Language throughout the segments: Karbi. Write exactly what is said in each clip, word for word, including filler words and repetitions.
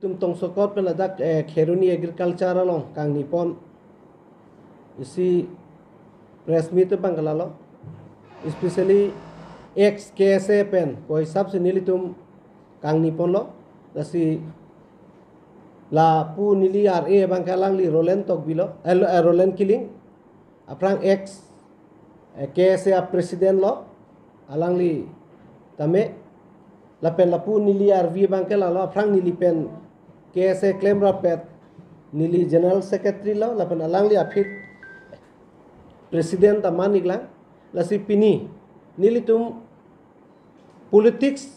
Tum Tongsokot pen ladak, eh, Kheroni Agriculture along kangni pon isi press meet abang ke lalo, especially ex K S A pen ko hisap si nelitum kangni ponlo. Lasi lapu neli R A abang ke alangli Roland Tokbi lo, eh, lo- eh, Roland Killing. Aphrang ex, eh, K S A president lo, alangli tame. Lapen lapu neli R V abang ke lalo, aphrang neli pen K S A klemrap pet neli general secretary lo, lapen alangli aphi president ta man-ik lang. Lasi pini nelitum politics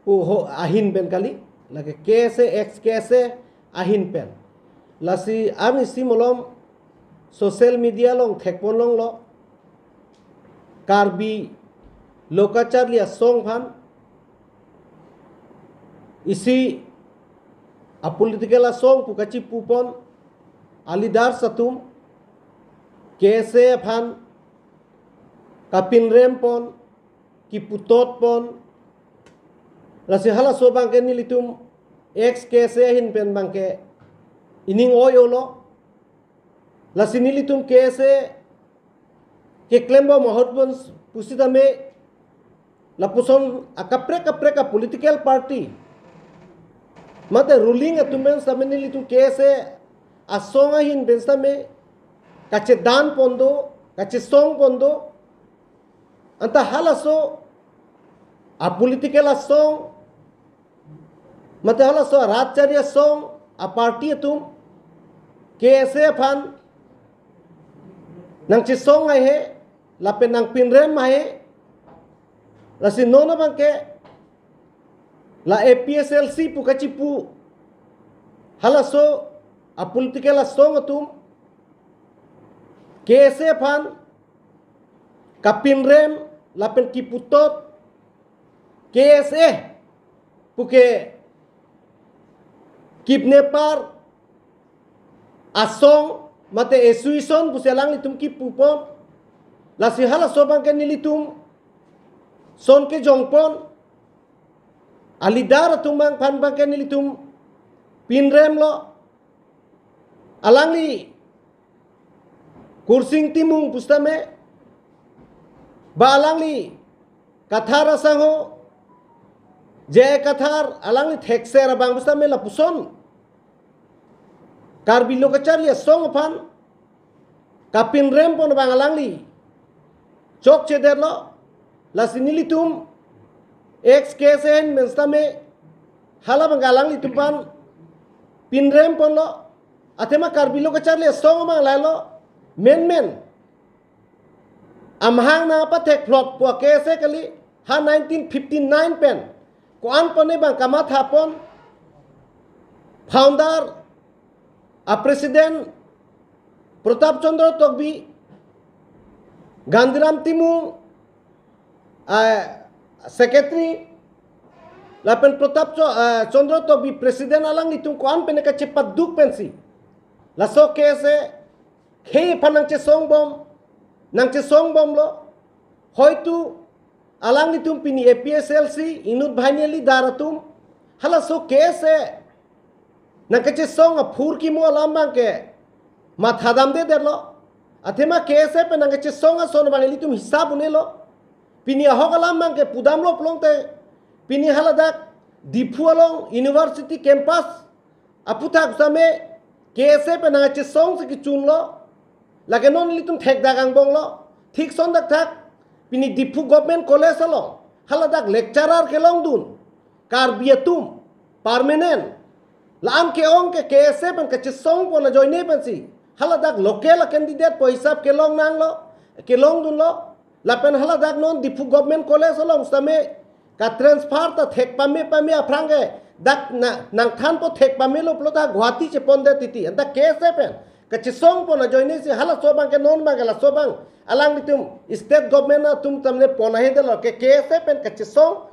pu ho ahin pen kali, lake K S A, ex K S A ahin pen. Lasi arnisi malom social media along thek pon longlo, Karbi Lo Kacharli Asong aphan isi a political asong pu kachipu pon, a leaders atum K S A aphan kapinrem pon, kiputot pon. Lasi halaso abang ke nelitum ex K S A ahin pen abang ke ining oi-o lo. Lasi nelitum K S A keklembom ahut pon pusitame, lapuson akaprek kaprek a political party mate ruling atum pen sitame nelitum K S A asong ahin pen sitame kachedan pon do, kachesong pon do. Anta halaso a political asong mate halaso a rat chari asong, a party atum K S A aphan nangchesong haihe, lapen nangpinrem haihe. Lasi non abang ke la A P H L C pu kachipu halaso a political asong atum K S A aphan kapinrem lapen kiputot, K S A puke kidnapper asong mate association pusi alanglitum kipu pon. Lasi halaso abang ke nelitum son kejong pon, a leader atum abang aphan abang ke nelitum pinrem lo. Alangli Kursing Timung pusitame, ba alangli Kathar asangho, J I Kathar, alangli thekser abang pusitame lapuson Karbi Lo Kacharli Asong aphan kapinrem pon abang alangli chokchedet lo. Lasi nelitum ex K S A ahin pen sitame hala abang alanglitum aphan pinrem ponlo. Athema Karbi Lo Kacharli Asong amang lahelo, menmen amahang nangpathek phlot pu a K S A kali. Ha nineteen fifty-nine pen ko-an pon ne abang kamatha pon, founder a president Pratap Chandra Tokbi, Gandhiram Timung a secretary, lapen Pratap Cho- ah, Chandra Tokbi president, alanglitum ko-an pen ne kachepaduk pensi laso K S A khei aphan nangchesong bom, nangchesong bomlo. Hoitu alanglitum pini A P H L C inut banghini a leader atum halaso K S A nangkachesong aphurkimo alam abang ke mathadamdedetlo. Athema K S A pen nangkachesong ason abang ilitum hisap un-elo. Pini ahok alam abang ke pudamlo pulote, pini haladak Diphu along university campus aphuthak sitame K S A pen nangkachesong si kechunlo. Lake non ilitum thekdak angbonglo. Thik son dakthak pini Diphu Government College along haladak lecturer kelongdun Karbi atum permanent. La-an ke-ong ke K S A pen kachesong pon ajoine pensi haladak local a candidate pu hisap kelong nanglo, kelongdunlo. Lapen haladak non Diphu Government College along sitame ka transfer ta thek pame pame aphrang ke dak na, nangthanpo, thek pamelo pulote Guwahati chepondet titi. Anta K S A pen kachesong pon ajoine si halaso abang ke non abang ke laso abang alanglitum state government atum tamne pon ahedetlo, ke K S A pen kachesong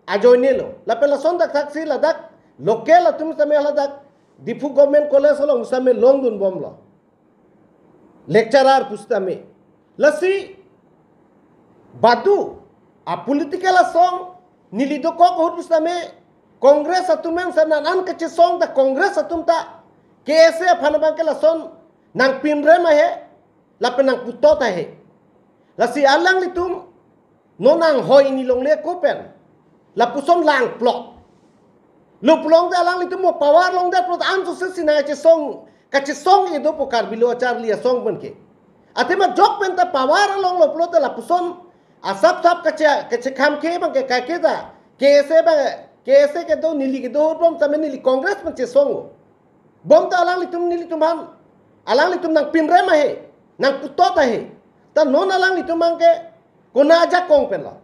ajoinelo. Lapen lason dakthak si ladak local atum sitame haladak Diphu Government College along sitame longdun bomlo lecturer pusitame. Lasi badu a political asong neli dokok ahut pusitame Congress atum an sa nan an kachesong ta Congress atum ta K S A aphan abang ke lason nangpinrem ahe, lapen nangputot ahe. Lasi alanglitum non anghoi ni longle ko pen lapuson langplok. Lo pulote alanglitum mo power longdet pulote ansose si nangkachesong, kachesong kedo po Karbi Lo Charli Asong pen ke. Athema jok pen ta power along lo pulote lapuson asap sap kache, kachekham ke abang ke kaike ta K S A abang, K S A kedo neli kedo bom tame neli Congress pen chesong lo. Bom ta alanglitum nelitum aphan, alanglitum nangpinrem ahe, nangputot ahe. Ta non alanglitum abang ke kona ajakong pen lo.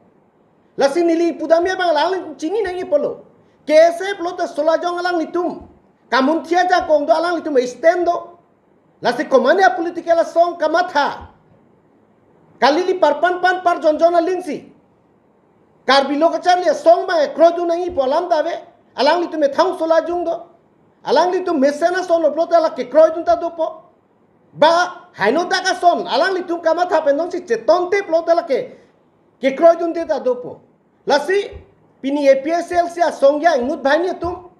Lasi neli pudamji abang alanglitum chini nangji pulo. K S A pulote solajong alanglitum. Kamunthia ajakong do alanglitum stand do. Lasi komane a political asong kamatha. Kali ili parpan pan parjon jon aling si Karbi Lo Charli Asong abang ekroidun nangji pu alam ta ave. Alanglitum methang solajong do. Alanglitum mesen ason lo pulote lake kroidun ta dopo. Ba haino dak ason alanglitum kamatha pen nongsi chetonte pulote lake kekroidunde ta dopo. Lasi pini A P H L C asong ya inut banghini atum,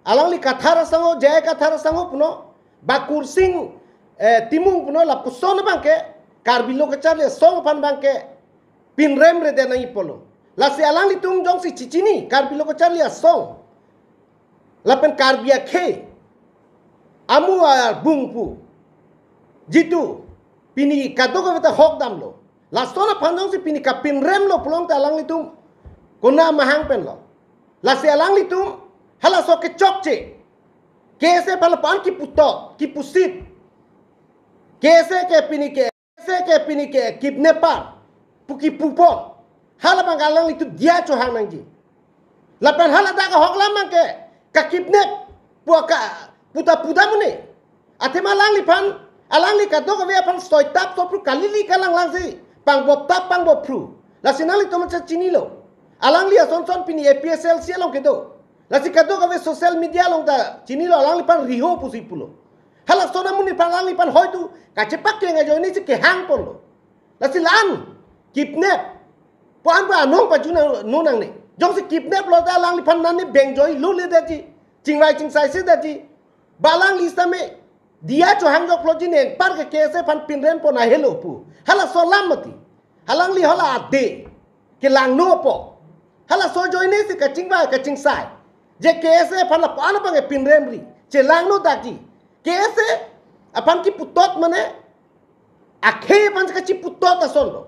alangli Kathar asangho, J I Kathar asangho puno, ba Kursing, eh, Timung puno lapuson abang ke Karbi Lo Charli Asong aphan abang ke pinremredet nangji pulo. Lasi alanglitum jongsi chichini Karbi Lo Charli Asong lapen Karbi akhei amu arbung pu jitu pini kadokave ta hok damlo. Lason aphan jongsi pini kapinrem lo pulote alanglitum kona mahang pen lo. Lasi alanglitum halaso kechokche. K S A aphan lapu-an kiputot, kipusit. K S A ke pini ke, K S A ke pini ke kidnapper pu kipupon. Hala abang alanglitum diya chohang nangji. Lapen hala dak ahok lam abang ke kakidnap pu ka puta puta mune. Athema alangliphan, alangli kadokave aphan soitap sopru kali ili kalang lang si pangbop tap pangbop phru. Lasi nanglitum ta chinilo. Alangli ason son pini A P H L C along kedo. Lasi kadokave social media along ta chinilo alangliphan riho pusi pulo. Halason amonit aphan alangliphan hoitu kachepak ke ngajo ini si kehang ponlo. Lasi la-an kidnap pu-an pu anong pajun nang, no nangne. Jongsi kidnap lo ta alangliphan nani beng joi lo le daji. Chingvai chingsai si daji. Ba alangli sitame diya chohang joklo ji neng par ke K S A aphan pinrem pon ahelo pu. Halaso alam mati. Alangli hala ade kelangno po. Halaso ajoine si kachingvai kachingsai. Je K S A aphan lapu-an abang ke pinremri. Chelangno dakji. K S A aphan kiputot mane akhei aphan kachiputot ason lo.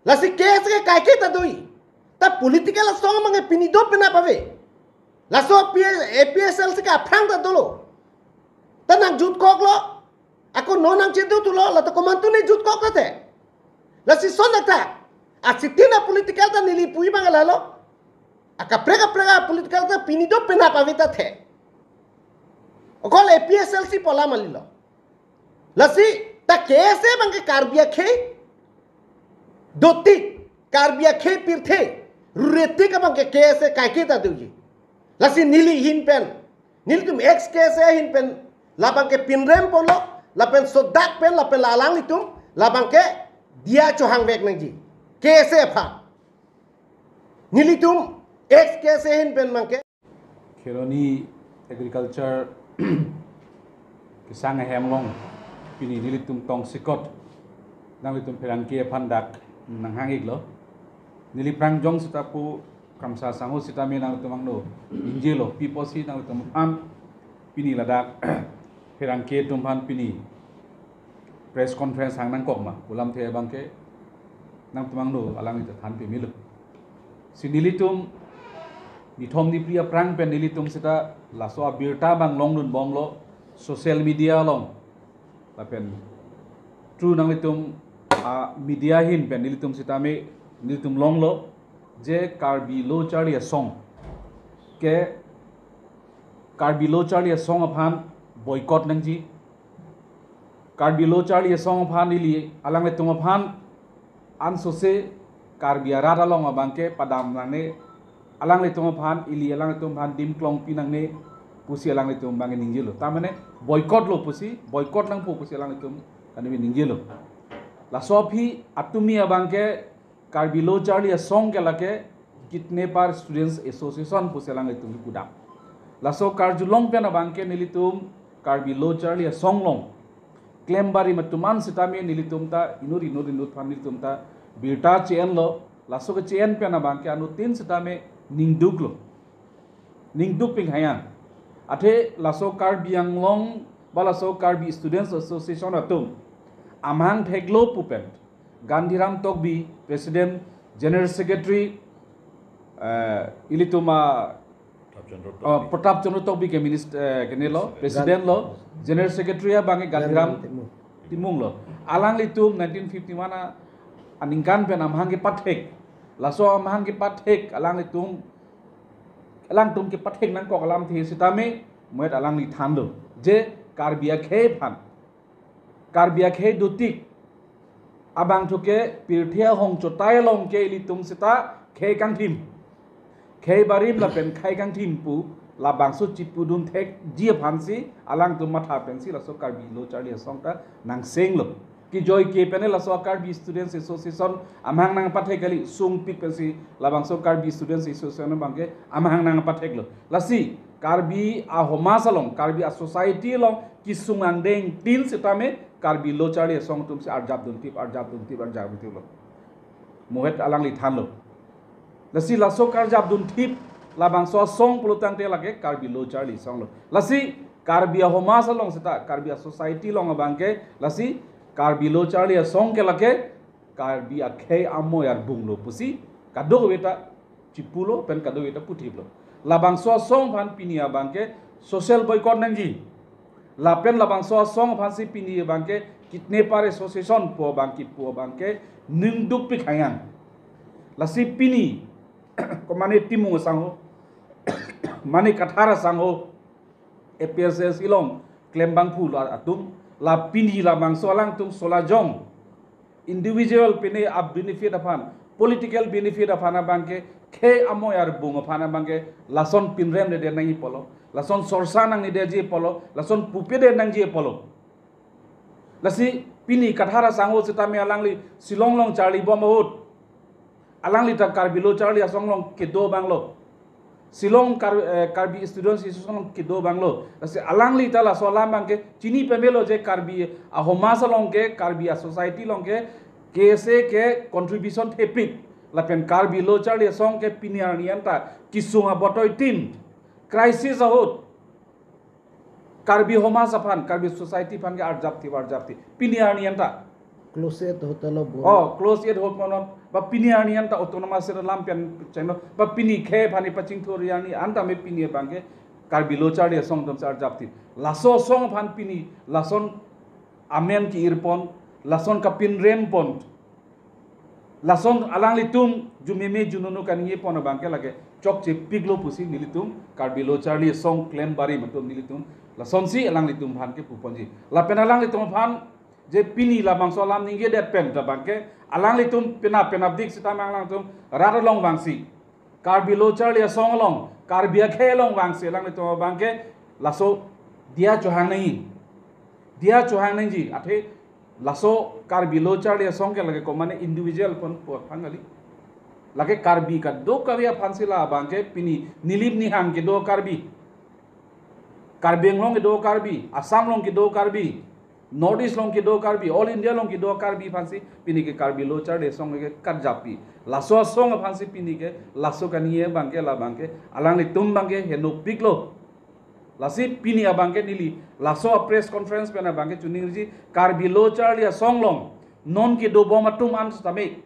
Lasi K S A ke kaike ta doi. Ta political asong abang ke pini do penap ave. Laso P-, A P H L C ke aphrang ta dolo. Ta nangjutkoklo. Ako non nangchedu tulo, la ta komantu ne jutkok ta te. Lasi son ta. Asitin a political ta neli puji abang lalo. Akaprek kaprek a political ta pini do penap ave ta the. Okol A P H L C pu alam kalilo. Lasi ta K S A abang ke Karbi akhei dotik, Karbi akhei pirthe, rure tik abang ke K S A kaike ta doji. Lasi neli ahin pen, nelitum ex K S A ahin pen, labang ke pinrem ponlo, lapen sodak pen, lapen la alanglitum, labang ke diya chohang vek nangji. K S A aphan. Nelitum ex K S A ahin pen abang ke. Kheroni Agriculture kesang ahem along pini nelitum tongsekot nanglitum pherangke aphan dak nanghang-iklo. Neli prangjong seta pu Kramsa asangho sitame nanglitum angno ningjelo, pi apotsi nanglitum aphan pini ladak pherangke atum aphan pini press conference hang nangkok ma pu alamthe abang ke nangtum angno alanglita than pemelo. Si nelitum nithom niphli aphrang pen nelitum seta laso abirta abang longdun bomlo social media along. Lapen through nanglitum a media ahin pen nelitum sitame nelitum longlo je Karbi Lo Charli Asong ke Karbi Lo Charli Asong aphan boycott nangji. Karbi Lo Charli Asong aphan ili alanglitum aphan ansose Karbi arat along abang ke padam nangne, alanglitum aphan ili alanglitum aphan dim klong pi nangne pusi alanglitum abang ningjelo. Ta mane boycott lo pusi, boycott nangpo pusi alanglitum kani ningjelo. Laso aphi atumi abang ke Karbi Lo Charli Asong ke lake Kidnapper Students Association pusi alanglitum kepudam. Laso karjulong pen abangke nelitum Karbi Lo Charli Asong along klem barim atum an sitame nelitum ta inut inut inut aphan nelitum ta birta che-enlo. Laso keche-en pen abangke anuttin sitame ningduklo. Ningduk ping hayang. Athe laso Karbi Anglong ba laso Karbi Students Association atum amahang theklo pu pen Gandhiram Tokbi, President, General Secretary, eh, ilitum a, Prataphchandra uh, Pratap Chandra Tokbi ke minister, eh, kene lo, President lo, General Secretary abangke Gandhiram Timung lo. Alanglitum nineteen fifty-one a, aningkan pen amahang kepathek. Laso amahang kepathek alanglitum, alangtum kepathek nangkok alamthe sitame muet alangli thanlo. Je Karbi akhei aphan, Karbi akhei dotik abangthu ke pirthe ahong chotai along ke ilitum sita khei kangthim, khei barim lapen khei kangthim pu labangso chipudun thekji aphansi alangtum matha pensi laso Karbi Lo Charli Asong ta nangsenglo. Kejoi ke pen laso Karbi Students Association amahang nangpathek kali, sungpik pensi labangso Karbi Students Association abangke amahang nangpatheklo. Lasi Karbi a-Homa Asong along, Karbi a-society along kesung angdengtin sitame Karbi Lo Charli Asong atumsi arjap dunthip, arjap dunthip, arjap dunthiplo. Muet alangli thanlo. Lasi laso karjap dunthip labangso asong pulo tangte lake Karbi Lo Charli Asong lo. Lasi Karbi a-Homa Asong along sita, Karbi a-society along abangke, lasi Karbi Lo Charli Asong ke lake Karbi akhei amoi arbung lo pusi kadokave ta chipulo pen kadokave ta puthiplo. Labangso asong aphan pini abangke social boycott nangji. Lapen labangso asong aphansi pini abangke Kidnapper Association pu abangke, pu abangke ningdukpik hayang. Lasi pini komane Timung asangho, mane Kathar asangho, A P H L C along klembangphu atum, la pini labangso alangtum solajong individual pine a-benefit aphan, political benefit aphan abangke, khei amoi arbung aphan abangke lason pinrem nede nangji apotlo, lason sorsa nangnedeji apotlo, lason pupede nangji apotlo. Lasi pini Kathar asangho sitame alangli Shillong along charlibom ahut, alangli ta Karbi Lo Charli Asong along kedo abanglo. Shillong Kar-, eh, Karbi Students Association along kedo abanglo. Lasi alangli ta laso alam abangke chini pemelo je Karbi a-Homa Asong along ke, Karbi a-society along ke, K S A ke contribution thepik. Lapen Karbi Lo Charli Asong ke pini arni anta kesung abotoitin, crisis ahut Karbi Homa Asong aphan, Karbi society aphan ke arjapthip, arjapthip. Pini arni anta. Close-aid ahut lo bo. Oh, close-aid ahut monon. Ba pini arni anta autonomous state alam pen chengno. Ba pini khei aphan pachingthur arni anta me pini abangke Karbi Lo Charli Asong atumsi arjapthip. Laso asong aphan pini lason amen ke-irpon, lason kapinrempon. Lason alanglitum jumeme jununu kaningje pon abangke lake chokche piklo pusi nelitum Karbi Lo Charli Asong klem barim atum nelitum lasonsi alanglitum aphan kepuponji. Lapen alanglitum aphan je pini labangso alam ningjedet pen ta abangke alanglitum pena penapdik sitame alanglitum rat along vangsi, Karbi Lo Charli Asong along, Karbi akhei along vangsi alanglitum abangke laso diya chohang nangji. Diya chohang nangji, athe laso Karbi Lo Charli Asong ke lake komane individual pon pu aphan kali. Lake Karbi kadokave aphansi la abangke pini nilim nihang kedo Karbi, Karbi Anglong kedo Karbi, Assam along kedo Karbi, North East along kedo Karbi, All India along kedo Karbi aphansi pini ke Karbi Lo Charli Asong ke karjappi. Laso asong aphansi pini ke laso kaningje abangke la abangke alanglitum abangke henopiklo. Lasi pini abangke neli laso a-press conference pen abangke choningriji, Karbi Lo Charli Asong along non kedobom atum an sitame,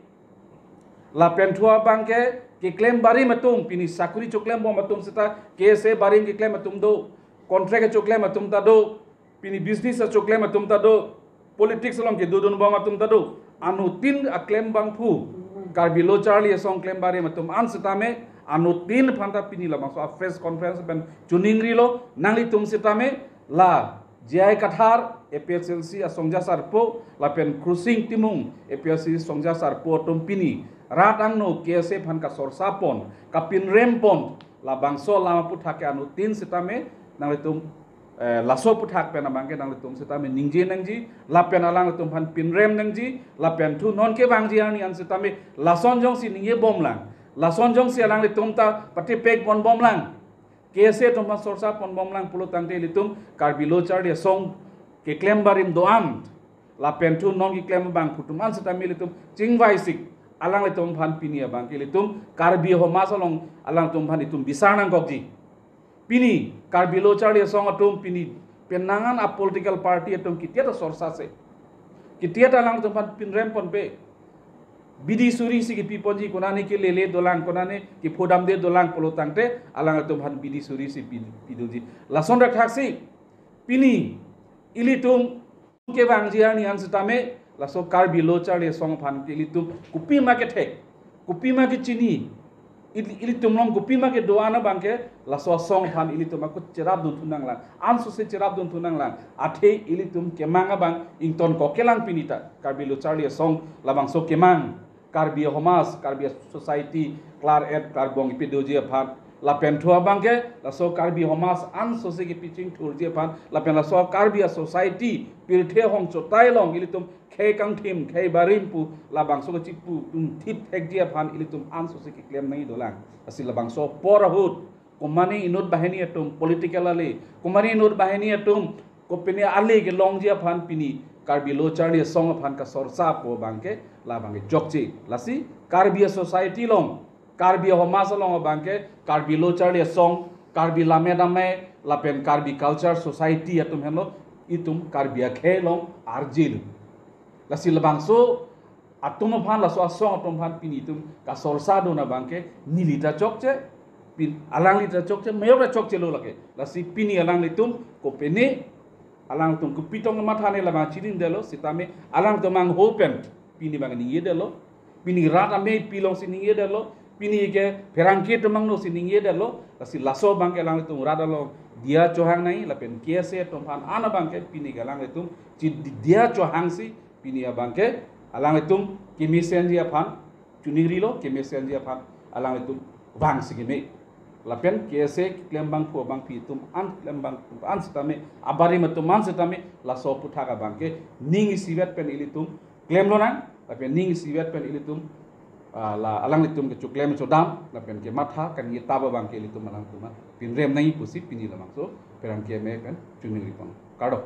lapen thu abangke keklem barim atum, pini sakuri choklembom atum sita, K S A barim keklem atum do, contract choklem atum ta do, pini business choklem atum ta do, politics along kedodunbom atum ta do, anuttin aklembangphu Karbi Lo Charli Asong klem barim atum an sitame, anuttin aphan ta pini labangso a-press conference pen choningrilo, nanglitum sitame la J I Kathar, A P H L C asongja sarpo, lapen Khursing Timung, A P H L C asongja sarpo atum pini rat angno K S A aphan kasorsapon, kapinrempon, labangso alam aphuthak ke anuttin sitame nanglitum, eh, laso aphuthak pen abangke nanglitum sitame ningje nangji, lapen alanglitum aphan pinrem nangji, lapen thu non kevangji arni an sitame lason jongsi ningjebomlang, Lason jongsi alanglitum ta patipek ponbomlang, K S A atum aphan sorsa ponbomlang pulo tangte ilitum Karbi Lo Charli Asong keklem barim do-an, lapen thu non keklem abangphu atum an sitame ilitum chingvaisik, alanglitum aphan pini abangke ilitum Karbi Homas along alanglitum aphan itum bisar nangkokji. Pini Karbi Lo Charli Asong atum pini penang an a political party atum kitia ta sorsa se, kitia ta alanglitum aphan pinrem ponpe. Bidi suri si kipi ponji, konane kelele dolang, konane kephodamde dolang pulo tangte alanglitum aphan bidi suri si pi-, pidunji. Lason dak thaksi pini ilitum kevangji arni an sitame laso Karbi Lo Charli Asong aphan ke ilitum kopima kethek, kopima kechini, ili-, ilitum along kopima kedo-an abangke laso asong aphan ilitum ako cherapdun thunanglang, ansose cherapdun thunanglang. Athe ilitum kemang abang ingtonkok kelang pini ta. Karbi Lo Charli Asong labangso kemang, Karbi Homas, Karbi Society, klar-et klarbong kepi doji aphan, lapen thu abangke laso Karbi Homas ansose kepi chingthurji aphan, lapen laso Karbi a-society pirthe hong chotai along ilitum khei kangthim, khei barim pu labangso kechipu tum thip thekji aphan ilitum ansose keklem nangji dolang. Lasi labangso apor ahut, komane inut banghini atum, political ale, komane inut banghini atum, kopine ale kelongji aphan pini Karbi Lo Charli Asong aphan kasorsa pu abangke labangke chokche. Lasi Karbi a-society along, Karbi Homas along abangke Karbi Lo Charli Asong, Karbi Lammet Amei, lapen Karbi Culture Society atum henlo itum Karbi akhei along arjil. Lasi labangso atum aphan, laso asong atum aphan pini itum kasorsa dun abangke neli ta chokche, pin-, alangli ta chokche, mayor ta chokchelo lake. Lasi pini alanglitum kopine, alangtum kopi tong mathane labang chidindelo, sitame alangtum angho pen pini abang ningjedetlo, pini rat amei pilongsi ningjedetlo, pini ke pherangke atum angno si ningjedetlo. Lasi laso abangke alanglitum rat along diya chohang nangji, lapen K S A atum aphan an abangke pini ke alanglitum chi diya chohangsi pini abangke alanglitum kemesenji aphan chiningrilo, kemesenji aphan alanglitum vangsi keme. Lapen K S A keklem abangphu abangpi atum an, keklem abang an sitame, abarim atum an sitame laso aphuthak abangke ning isivet pen ilitum klemlonang, lapen ning isivet pen ilitum, ah, la alanglitum kechoklem chodam, lapen kematha kaningje tap abangke ilitum alangtum aphan pinrem nangji pusi pini labangso pherangke amei pen chiningripon. Kardom.